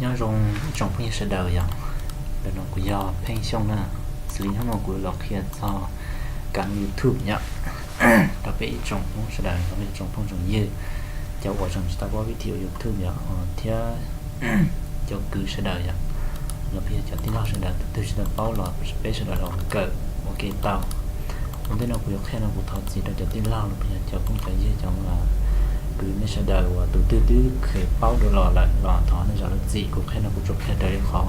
Nyob zoo ib tsoom phooj ywg sawv daws yom, ntawm no kuv yog Pheej Xyooj na. Xws li hnub no kuv los qhia txog kanav YouTube yom, rau peb ib tsoom Hmoob sawv daws, los yog tsoom phooj tsoom ywg, cov uas tseem tsis tau paub vib thib YouTube yom, thiab cov kwv sawv daws yom, los yog cov tij laug sawv daws, tus twg tsis tau paub los peb sawv daws los kawm ua ke tau. Ua ntej no kuv yuav qhia no kuv thov txim rau cov tij laug los yog cov phooj cov ywg, cov kwv, nej sawv daws uas tus twg twb kheev paub dua los lawm los thov nej zam lub txim. Kuv qhia no kuv tsuas qhia raws li qhov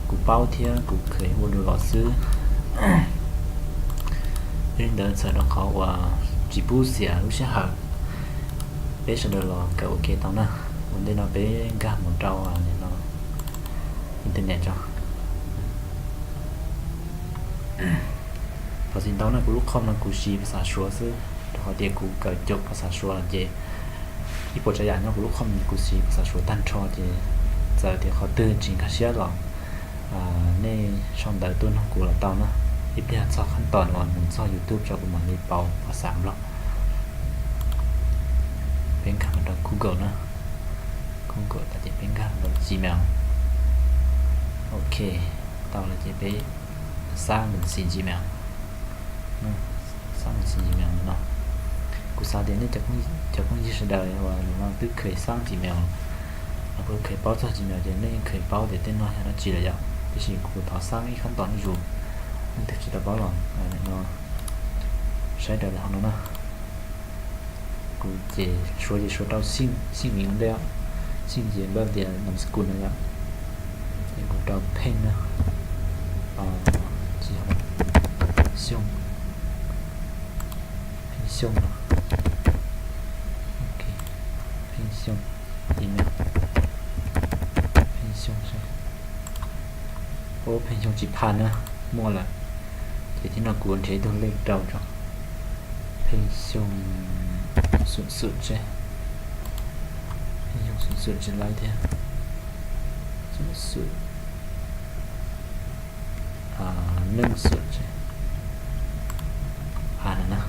kuv paub thiab kuv kheev ua dua los xwb. Yog li ntawd txhawm rau qhov uas tsis pub xiam lub sij hawm, peb sawv daws los kawm ua ke tau na. Ua ntej no peb nkag mus rau internet tso. Thov txim ntau na, kuv lub khoom no kuv siv phas xas Suav xwb, rau qhov tias kuv kawm caum phas xas Suav lawm ces ib puas tsav yam nyob kuv lub khoom no kuv siv phas xas Suav tag nrho ces txawm tias qhov twg tsis nkag siab los nej sau ntawv tuaj nug kuv los tau na. Ib pliag txog qhab tos uas mus txog YouTube tso kuv mam li pauv phas xas Nplog. Peb nkag mus rau Google na, Google tas ces peb nkag mus rau Gmail. Ok, tau lawm ces peb xab mus xim Gmail, xab mus xim Gmail no. Kuv xav tias nej cov phooj ywg sawv daws uas no twb kheev xab Gmail, los kuj kheev paub txog Gmail ces nej yeej kheev paub tias tej no yog dab tsi lawm yom. Tiam sis kuv thov xab ib qhab tos zuj zus, leej twg tsis tau paub los no saib raws li hauv no na. Kuv ces suav ces suav rau xij, xij miv ua ntej, xij ces npaj tias nam skuj no yom. Ces kuv rau Pheej na, Xyooj, Pheej Xyooj no, Pheej Xyooj, email, Pheej Xyooj seb, ub, Pheej Xyooj tsis phaj na, muaj lawm. Ces thib no kuv nrhiav ib tug lej rau tso, Pheej Xyooj xum xum seb, Pheej Xyooj xum xum tsis laib thiab, xum xum, neej xum seb, a no na,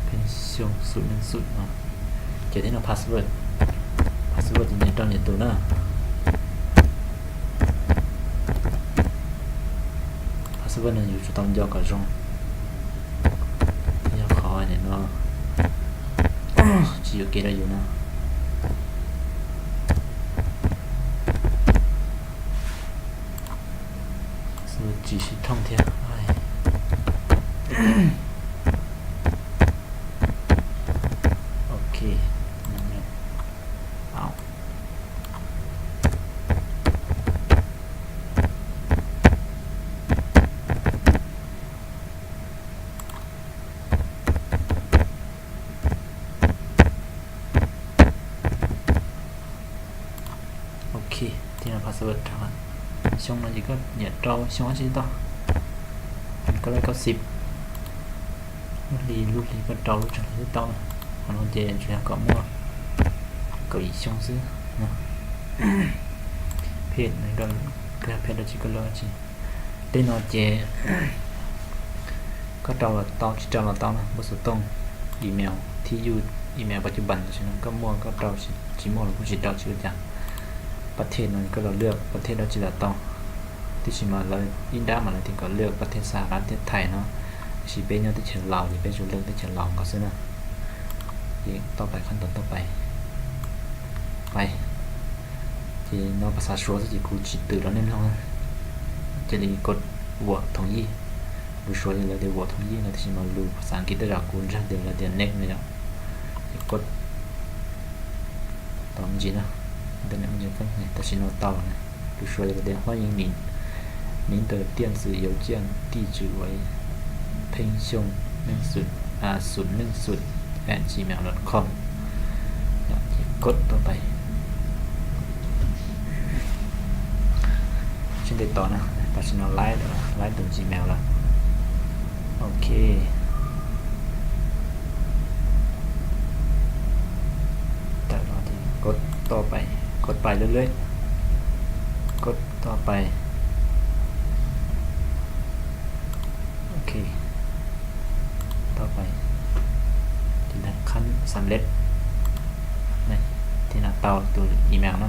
Pheej Xyooj xum neej xum no. Ces thib no password, password ces nyias rau nyias tus na. Password no yus tsum tau nco kom zoo, yog qhov nim no tsis yuam kev rau yus no. Tsis sib thooj thiab. Ok, ok, thib no password rau. Xyoo no ces koj nyiam rau xyoo dab tsi tau, koj lej kaub xim, lub hli lub hli koj rau lub tsawg hli twb tau na. Qhov no ces tsuas yog kom muaj kaum yim xyoo xwb. Phej, koj yog phej dab tsi koj lej dab tsi. Tej no ces koj rau los tau, tsis rau los tau na. Npawb xov tooj, email, thib yuj, email pas cuj pas tam sim no koj muaj koj rau, tsis muaj los kuj tsis rau tsis ua cas. Pas thej no koj los lwaj pas thej dab tsi los tau, tiam sis mas lawv ib nrab mas lawv tias kom lwaj pas thej Saharaj thiab Thaib no, tiam sis peb nyob teb chaws Laus ces peb tsuas lwaj teb chaws Laus nkaus xwb na. Ces tau pais qhov ntawd tau pais, pais. Ces no phas xas Suav xwb ces kuv tsis twm rau nej mloog, cia li kod vuam thoom yij. Lus Suav ces lawv tias vuam thoom yij no, tiam sis mas lus phas xas Askiv tej zaum kuv ntseeg tias lawv tias next no yom. Ces kod tau me ntsis na, tam sim no tau na. Lus Suav ces lawv tias 欢迎您的电子邮件地址为 pheej xyooj neej xum, xum neej xum at gmail dot com. Ces kod tuaj pais. Sib ntev tos na, tam sim no laib, laib tus Gmail lawm. Ok. Tawm los ces kod tuaj pais, kod pais lwj lwj, kod tuaj pais. Ok, tuaj pais. Ces ntawd qhab xam lej, thib no tau tus email na.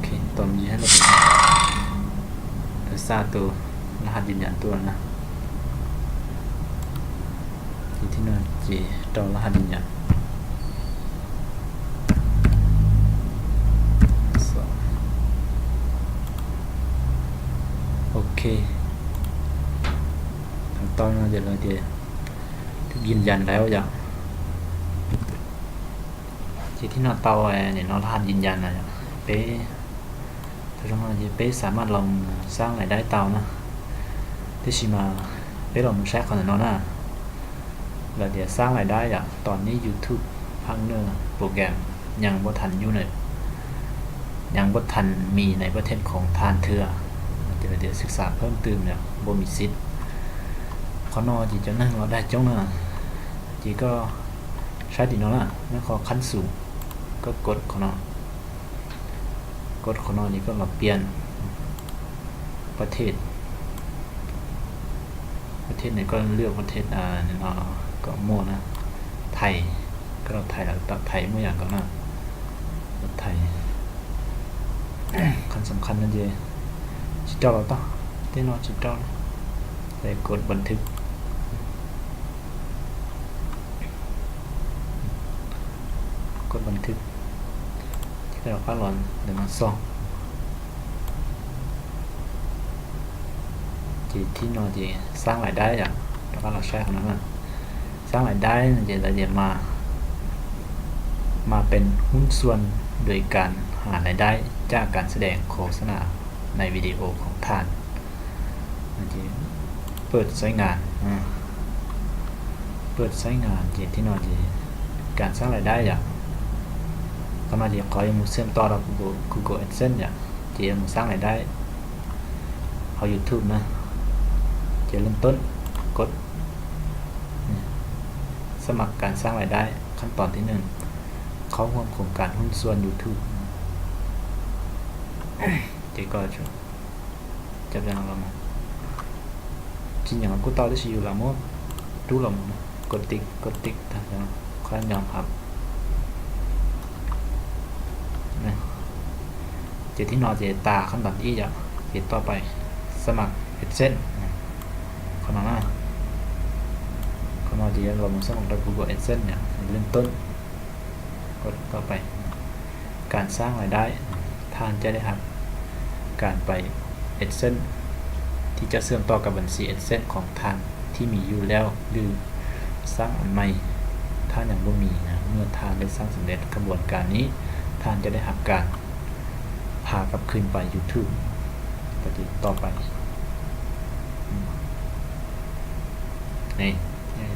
Xa tus lab has yij yas tuaj na. Ces thib no ces rau lab has yij yas. Ok. Thaum tau no ces lawv tias yij yas lawm yom. Ces thib no tau nim no lab has yij yas na yom. Peb, thaum zoo no ces peb xam maj los xaab lais daib tau na. Tiam sis mas peb los mus saib qhov ntawm no na. Lawv tias xaab lais daib yom, tos neb YouTube partner program ยังบ่ทันอยู่ใน ยังบ่ทันมีในประเทศของท่านเทื่อ Ces lawv tias xwb xam phab twg yom, npua mis xib. Qhov no ces cov neeg los dag coob na. Ces koj saib tim no na, nyob qhov khab xus, koj kod qhov no. Kod qhov no ces koj los pian ประเทศ ประเทศ no, koj lwaj ประเทศ no kom muaj na. Thaib, koj los Thaib los tau Thaib muaj yam nkaus na. Los Thaib. Khab xam khab no ces tsis rau los tau, tej no tsis rau. Ces kod บันทึก kod บันทึก ces koj rov qab los ntawm no xog. Ces thib no ces xaab lais daib yom, rov qab los saib qhov no na. Xaab lais daib no ces lawv tias มาเป็นหุ้นส่วนโดยการหารายได้จากการแสดงโฆษณาในวิดีโอของท่าน เปิดใช้งาน เปิดใช้งาน ces thib no ces การสร้างรายได้ yom. Qhov no ces qhov yuav mus xwb tau rau Google AdSense yom, ces yuav mus xaab lais daib hauv YouTube na. Ces เริ่มต้น กด สมัครการสร้างรายได้ ขั้นตอนที่หนึ่ง เข้าร่วมโครงการหุ้นส่วน YouTube. Ces koj tsis nyeem kuj tau tab sis yus lam muab rub los mus, kod tiv, kod tiv tag, qhov nyob hauv. Ces thib no ces tas ขั้นตอนที่หนึ่ง yom, ces ต่อไป สมัคร AdSense. Qhov no na, qhov no ces los mus สมัคร rau Google AdSense yom, เริ่มต้น กดต่อไป การสร้างรายได้ ท่านจะได้รับการไป AdSense ที่จะเชื่อมต่อกับบัญชี AdSense ของท่านที่มีอยู่แล้ว หรือสร้างอันใหม่ ถ้ายังไม่มีนะ เมื่อท่านได้สร้างสำเร็จกระบวนการนี้ ท่านจะได้รับการพากลับคืนไป YouTube ต่อไป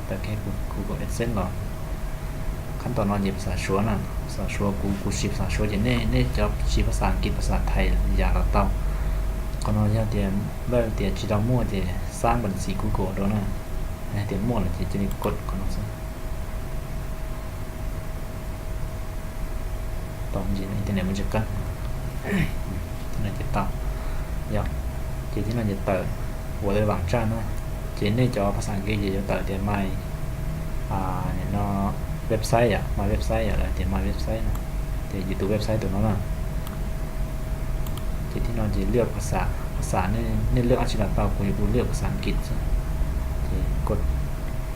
Tawm kiag Google AdSense los. Khab tom no ces phas xav Suav na, phas xav Suav, kuv, kuv siv phas xav Suav ces nej, nej cov siv phas xav Askiv, phas xav Thaib yam los tau. Qhov no yog tias lawv tias tsis tau muaj ces xab npas xiv Google rau na, tias muaj lawm ces cia li kod qhov no xwb. Tau ntsis internet mus tsis qab. Thib no ces tau, yog, ces thib no ces tawm ua tawm vam tsaj na. Ces nej cov phas xav Askiv ces yuav tawm tias my, no, website yom, my website yom, lawv tias my website no, ces yus tus website tus no na. Ces thib no ces lwaj phas xav, phas xav nej lwaj dab tsi los tau, kuv yuav kuv lwaj phas xav Askiv xwb. Ces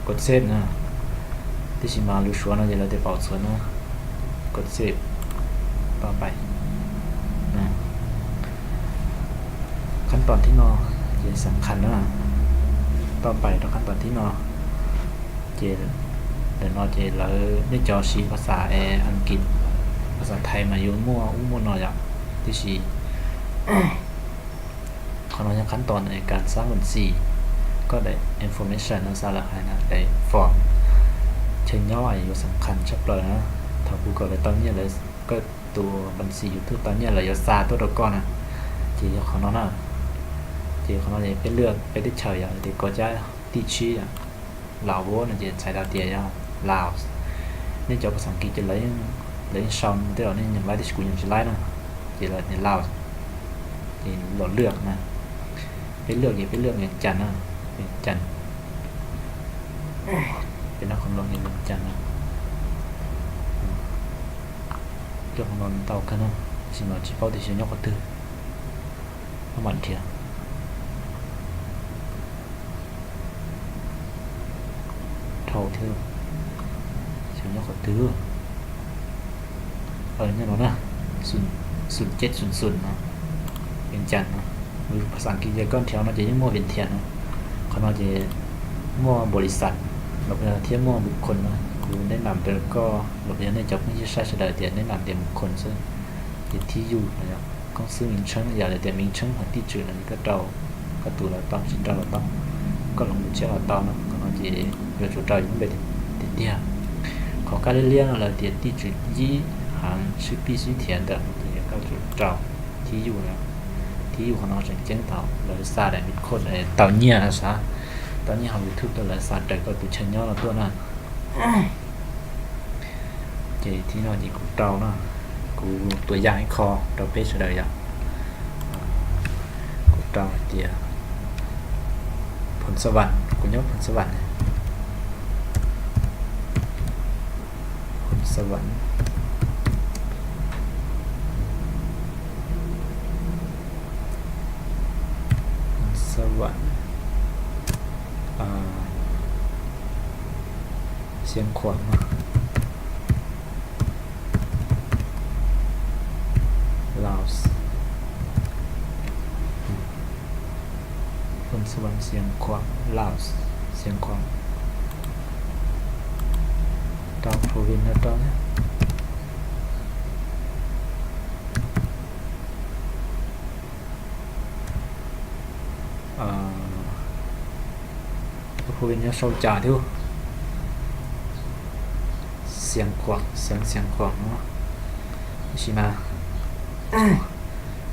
kod save na. Tab sis mas lus Suav no ces lawv tias 保存 na. Kod save, tau pais. Khab tom thib no ces xam khas na, tau pais rau khab tom thib no. Ces ntawm no ces lawv, nej cov siv phas xav Askiv, phas xav Thaib mas yuav muaj ub muaj no yom. Tab sis qhov no yog khab tom kas xab npas xiv, koj daim information no xav lawm hais na, daim form chaw nyob yuav xam khas tshaj plaws na. Thaum kuv kom lawv tau nyiaj, lawv, koj tus npas xiv YouTube tau nyiaj lawv yuav xa tuaj rau koj na. Ces yog qhov no na. Ces qhov no peb lwaj peb teb chaws yom, tias koj cab tij tshib yom, Laos no ces txhais tau tias yog Laos. Nej cov phas xav Askiv ces lawv yeej sau tej los nej nyeem laib tab sis kuv nyeem tsis laib na. Ces lawv tias Laos, ces los lwaj na. Peb lwaj ces peb lwaj Vias Cas na, Vias Cas. Peb nyob qhov no Vias Cas na. Cov qhov no tau kawg na, tab sis mas tsis paub tias xyov nyob qhov twg. Koj mam nrhiav dhau thiab. Xyov nyob qhov twg. Nyob no na, xum, xum ceb xum xum no, Vias Cas no. Phas xas As kiv ces koj nrhiav no ces yeej muaj Vias Thias no. Qhov no ces muaj npaus lis xas los yog thiab muaj mus khon no. Kuv neb nam ntawd koj los yog nej cov phooj ywg saib sawv daws tias neb nam tias mus khon xwb. Ces thib yus no yog koob xwb miv tsheeb, yog tias miv tsheeb hos tij tswm no ces koj rau koj tus los tau, tsis rau los tau, koj hloov tus tshiab los tau no. Qhov no ces yuav tsum rau yus lub npe tiag tiag. Qhov kab liab liab no lawv tias tij tswm yib haav sib pij sib thiav ntawm no ces koj tsum rau thib yus no. Thib yus qhov no tseem ceeb thaum lawv xa daim video tau nyiaj no sav, tau nyiaj hauv YouTube tuaj lawv xa raws koj tus chaw nyob no tuaj na. Ces thib no ces kuv rau no, kuv tuam yam ib qho rau peb sawv daws yom. Kuv rau hais tias Phoos Xas Vas, kuv nyob Phoos Xas Vas ne. Phoos Xas Vas, Phoos Xas Vas, Xiav Khuam no, Laus, Phoos Xas Vas, Xiav Khuam, Laus, Xiav Khuam, rau province no rau thiab. Province nyob sau cas thiab. Xiav Khuam, Xiav, Xiav Khuam no. Tab sis mas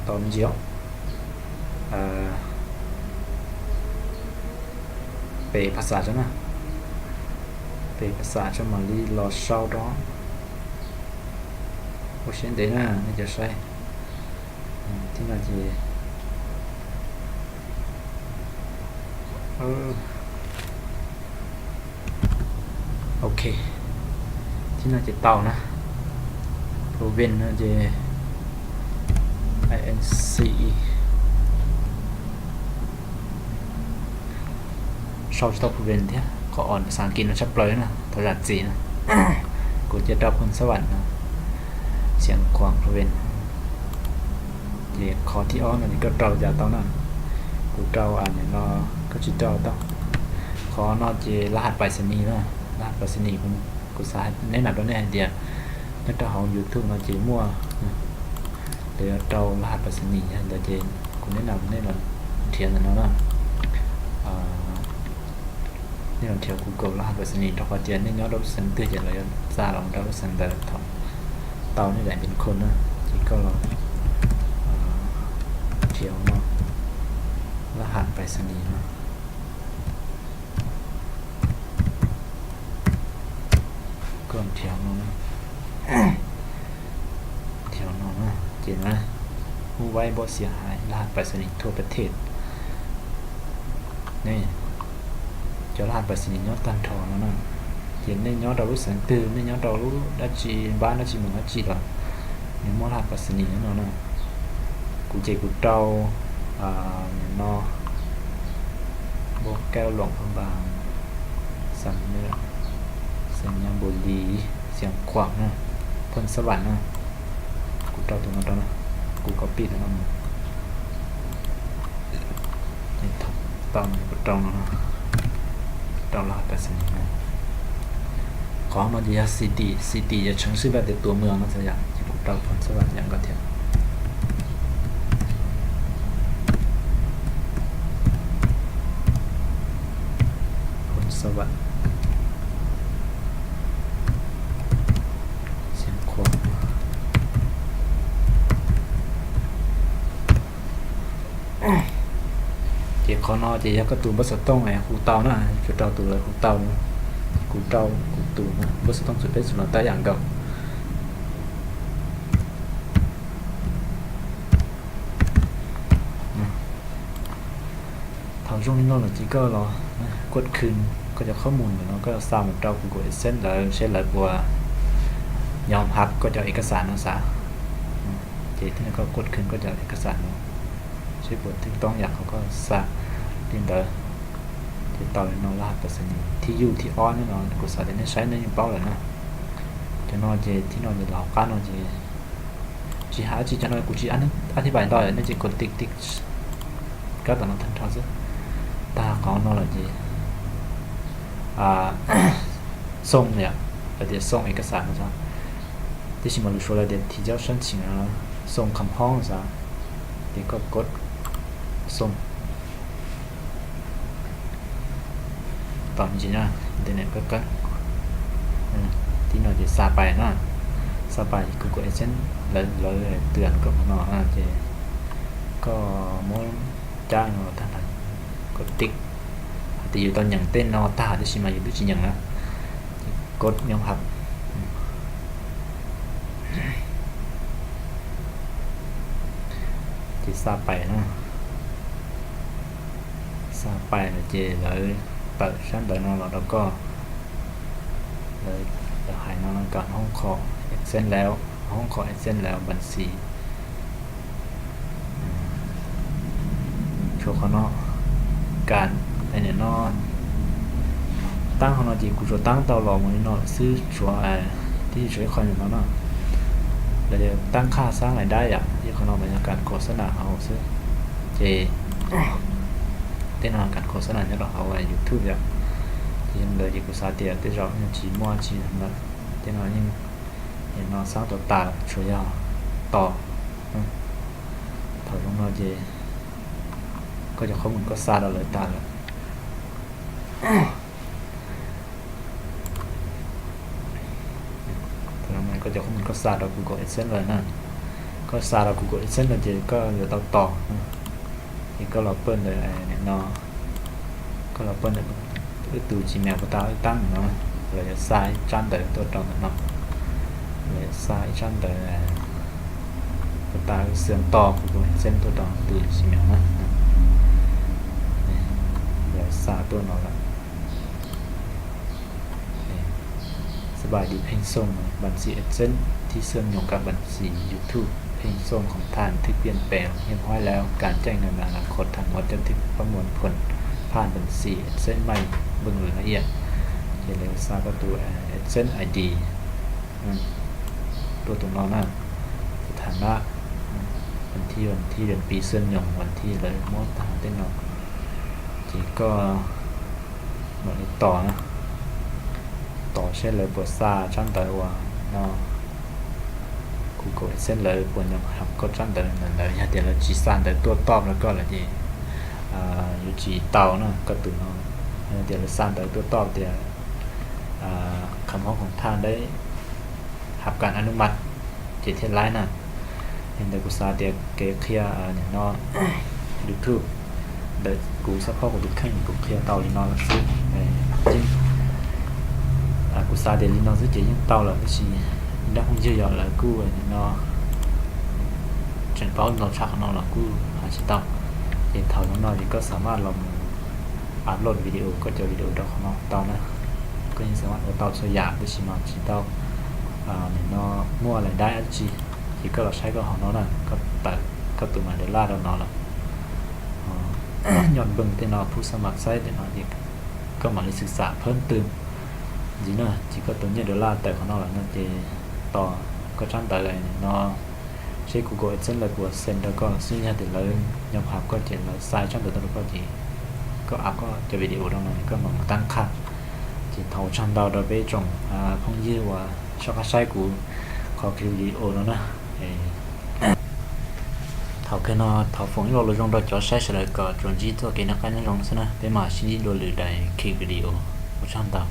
tau ntsia pem phas xas tso na, pem phas xas tso mam li los sau rau. Ua siab ntev na nej cov saib. Thib no ces, ok, thib no ces tau na. Province no ces inc, sau tsis tau province thiab, qhov os xas kiv no tshaj plaws na, thov zam txim na. Kuv cia rau Phoos Xas Vas no, Xiav Khuam province. Ces qhov thib ob no ces koj rau cas tau na. Kuv rau no, koj tsis rau tau. Qhov no ces lab has pais xas nis na, lab has pais xas nis. Kuv xav neb nam rau nej hais tias nyob rau hauv YouTube no ces muaj, lawv yuav rau lab has pais xas nis ntawd ces kuv neb nam nej los nrhiav ntawm no na. Nej los nrhiav Google lab has pais xas nis rau qhov tias nej nyob rau lub xeev twg ces lawv yuav xa los rau lub xeev ntawd thaum tau nej daim npin khoj na. Ces koj los nrhiav no, lab has pais xas nis no. Koj nrhiav no, nrhiav no ces na, ผู้ไว้บ่เสียหาย รหัสไปรษณีย์ทั่วประเทศ ne, cov lab has pais xas nis nyob tag nrho no na. Ces nej nyob rau lub xeev twg, nej nyob rau lub dab tsi, npab dab tsi, mus dab tsi los nws muaj lab has pais xas nis no na. Kuv ces kuv rau no, Bos Kaub, Luam Phab Npas, Xam Nyab, Xam Nyab Npus Lis, Xiav Khuam na, Phoos Xas Vas na. Kuv rau tus no rau na, kuv copy tus no mus. Tau no kuv rau no, rau lab has pais xas nis no. Qhov no ces yog city, city yog 城市 npaj tias tuam เมือง no xwb yom, ces kuv rau Phoos Xas Vas yom nkawd thiab. Phoos Xas Vas, Xiav Khuam. Ces qhov no ces yog koj tus npawb xov tooj hu tau na, tsuas rau tus lawv hu tau. Kuv rau kuv tus npawb xov tooj txug peb txug no tab yam nkaus. Thaum zoo li no lawm ces koj los kuaj khw koj cov khob mus ntawm no, koj xa mus rau Google AdSense lawv seb lawv puas yog hab koj cov ej ka xas no xav. Ces thiaj li koj kuaj khw koj cov ej ka xas no, seb puas thwj toob yam qhov koj xa li ntawd. Ces tau li no lawm, tam sim no thib yuj thib ob nyob no kuv xav tias nej saib nej yeej paub lawm na. Cov no ces thib no ces los hauv qab no ces tsis hais dab tsi, cov no kuv tsis ab thib pais ntau, nej ces kov tiv tiv kab tom no tag nrho xwb. Tag qhov no lawm ces xoo yom, lawv tias xoo es koj xa no xav, tiam sis mas lus Suav lawv tias thì giao申請, xoo kham hoob xav, ces koj kov xoo tom me ntsis na, internet koj kab. Thib no ces xa pais na, xa pais Google AdSense lawv, lawv twb koj no na ces koj muab cab no tag nrho, koj tiv, hais tias yus tau nyeem tej no tag tiam sis mas yus twb tsis nyeem na, ces kov nyob hab. Ces xa pais na, xa pais lawm ces lawv tawm sab ntawv no los rau koj. Lawv hais no, cov hoob kho AdSense lawm, hoob kho AdSense lawm npan xis. Tshuav qhov no, kam, nim no tab qhov no ces kuv tsuas tab tau los mus li no xwb, tshuav, twb tsis tshuav ib qho nim no na. Lawv tias tab qhaj xab lais dab yom, ib qhov no mas yog kam kho xab nam hauv xwb. Ces tej no kam kho xab nam nyob rau hauv YouTube yom. Ces yog li ntawd ces kuv xav tias tej zaum yeej tsis muaj tsi lawm, tej no yeej, nim no xab tau tas, tsuas yog tos. Thaum zoo no ces koj cov qhob mus koj xa rau lawv tas lawm. Thaum no koj cov qhob mus koj xa rau Google AdSense lawm na, koj xa rau Google AdSense lawm ces koj yuav tau tos, ces koj los pawj ntawm no, koj los pawj ntawm wb tus Gmail puas tas wb tab no, lawv yuav xa ib tsab ntawv tuaj rau ntawm no, lawv yuav xa ib tsab ntawv puas tas wb xwm tos Google AdSense tuaj rau tus Gmail na. Lawv xa tuaj no lawm. Sawv daws, pheej xoo npan xis AdSense, thib xwm nyoos kam npan xis YouTube, pheej xoo khoom thaj thwb piam pem hiam huaib lawm, kam ceej na na la khos tham muab cov thwb pab muas phuam phaj npan xis AdSense maij npeej lawm na iam. Ces lawv xa koj tus AdSense ID tuaj tus no na, tham na, vas thib, vas thib, vas thib xwm nyoos, vas thib lawv muab tag tej no. Ces koj mam li tos na, tos seb lawv puas xa tsab ntawv uas no, Google AdSense lawv puas nyoos hab koj tsab ntawv ntawd. Yog tias lawv tsis xa ntawv tuaj toj rau koj lawm ces yuav tsis tau na koj tus no. Yog tias lawv xa ntawv tuaj toj tias kham hoob khoom thaj deb hab kam a nub mas ces thiaj laib na. Yog ntawd kuv xav tias kev qhia nim no YouTube ntawm kuv xab phob kuv tus kheej kuv qhia tau li no lawm xwb. Kuv xav tias li no xwb ces yeej tau lawm, tab sis dab phooj ywg yog lawv kuj nim no tseem paub ntau tshaj qhov no los kuj hais tsis tau. Ces thaum no ces koj xam maj los mus upload video, koj cov video rau qhov no tau na. Koj yeej xam maj ua tau txhua yam tab sis mas tsis tau nim no muaj lais dab dab tsi. Ces koj los saib koj hauv no na, koj tawm koj tus mas dollar rau no lawm. Nyob npeej tej no pub xab mas xaib tej no ces koj mam li xwm xam phab twg ntxiv na. Ces koj tus nyiaj dollar tawm qhov no lawm no ces tos koj tsab ntawv no seb Google AdSense lawv puas send rau koj xwb. Yog tias lawv nyob hab koj ces lawv xa tsab ntawv tuaj rau koj ces koj app koj cov video rau no koj mam mus tab qhaj. Ces thov ua tsaug ntau rau peb tsoom phooj ywg uas soj qab saib kuv qhov clip video no na. Thaum kawg no thov foom ib lo lus zoo rau cov saib sawv daws kom tsuas ntsib txoj kev noj qab nyob zoo xwb na. Peb mam sib ntsib dua lwm daim clip video. Ua tsaug ntau.